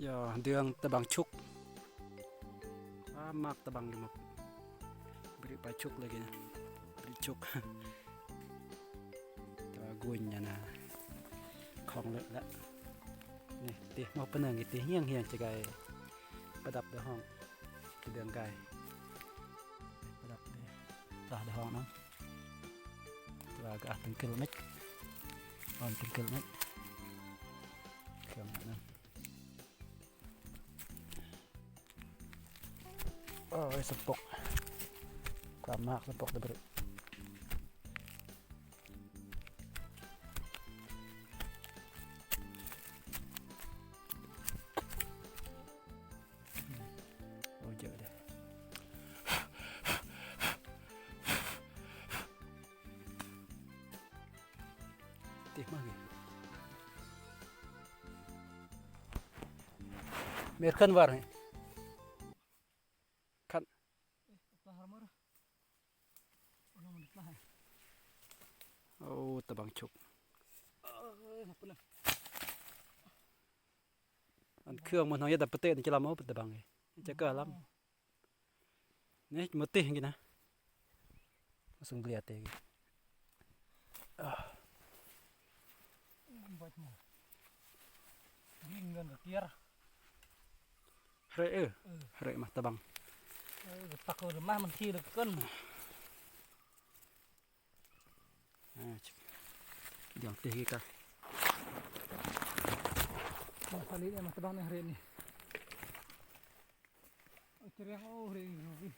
ຢາເດືອງຕະບັງຊຸກ. ອາ ໝາກຕະບັງຢູ່ໝາກ ບໍ່ໄດ້ໄປຊຸກເລີຍກີ້ນະ ບໍ່ໄດ້ຊຸກ. ແຕ່ວ່າກຸຍຍານາ ຂອງເລີກລະ. ນີ້ຕິ ໝໍກປະເນີງກິຕິ ຮຽງໆ ຈະໄກ ປະດັບດອກຫອງ ຈະເດືອງໄກ ປະດັບ ຕາດອກຫອງເນາະ. ແຕ່ວ່າກໍອາດເປັນເກີລເມັກ ອ່ອນເປັນເກີລເມັກ ເຄື່ອງນັ້ນ. ໂອ້ຍ ສະປົກ ຄວາມມາກສະປົກເດບຣິ. ໂອ້ ເຢີະເດ ຕິມານີ້ ເມດເຄື່ອນຫວານນີ້ ຄັນ ໂອ້ ຕະບັງຊຸກ ອັນເຄື່ອງມັນເຮົາເຮັດແຕ່ປະເຕດນີ້ຈະລຳ ໂອ້ ເປັນຕະບັງນີ້ ຈະເກີລຳ ນີ້ມາຕິກິນນະ ມາສຸງເບລຍເຕ ເຮ ເອີ ເຮ ມາຕະບັງ ເອີ ປັກເອົາມາ ມັນທີ່ເຫຼືອເກີນ. ອ່າ ດຽງເຕະກະ ມາສະລິດມາຕະບັງໃນເຮນີ້ ໂອ້ ຈະແຮງ ໂອ້ ເຮນີ້ ໂອ້ຍ ໂອ້ຍ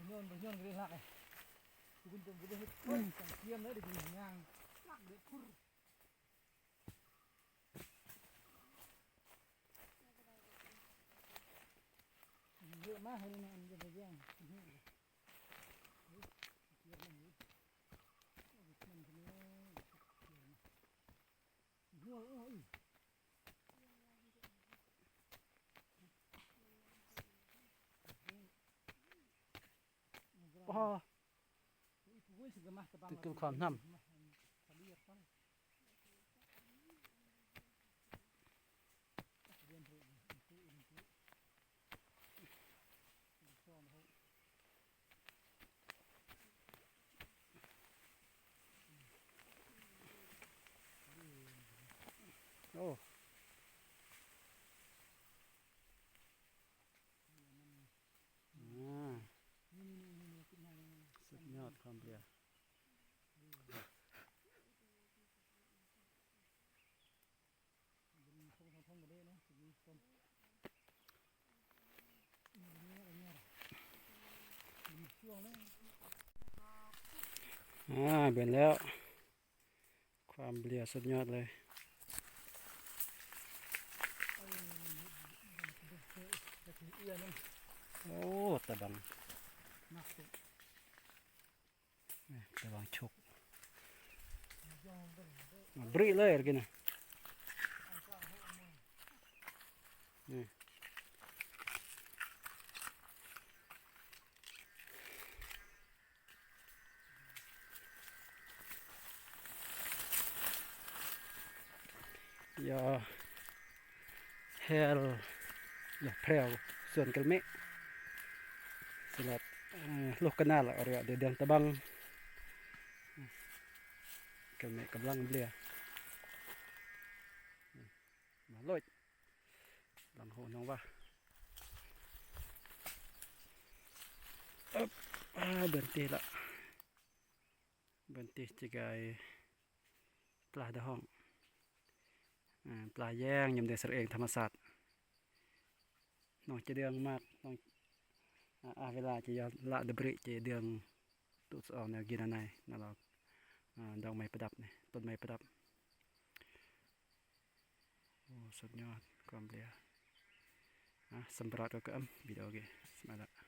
ໂອ້ຍ ກະໄດ້ລັກ ຄຸນຈະບໍ່ໄດ້ເຮັດ ໂອ້ຍ ສັງກຽມເລີຍ ໄດ້ກິນຫຍັງ ລັກເດ້ ຄຸນ ເຍອະມາກເລີຍນະ ອັນຈະໄປແຍ່ງ ອໍ ເປັນຄວາມນຳ ໂອ້ ອາ ສຸດຍອດຄວາມເບລຍ. ອ່າ ເບິ່ງແລ້ວ ຄວາມເບລຍສຸດຍອດເລີຍ. ໂອ້ ຕະບັງ ຕະບັງຊຸກ ບຣິເລີຍກິນນະ. ຢາແຮວ ຢາແພວ ສວນກະເມະ ສະລັດ ເອີ ລູກກະນາລະ ເອີ້ນວ່າເດືອງຕະບັງ ກະເມະກຳລັງເບລຍ ມາໂລດ ຫຼັງໂຫນອງວ່າ ອຶບ ອາ ເດີນຕີລະ ເດີນຕີຈະກາຍ ປາດອກຫອງ ອາ ປາແຍງ ຍາມເດືອນສະເອງທຳມະຊາດ ນ້ອງຈະເດືອງມາກ ນ້ອງ ອາ ອາ ເວລາຈະຢາລະດະບຣິ ຈະເດືອງຕຸສອງແນວກິນອາໄນ ນະລອກ ອາ ດອກໄມ້ປະດັບນີ້ ຕົ້ນໄມ້ປະດັບ. ໂອ້ ສຸດຍອດ ຄວາມເບລຍ ອາ ສຳປະຫຼາດກໍກະອຳ ວິດີໂອເກ ສະມາລະ.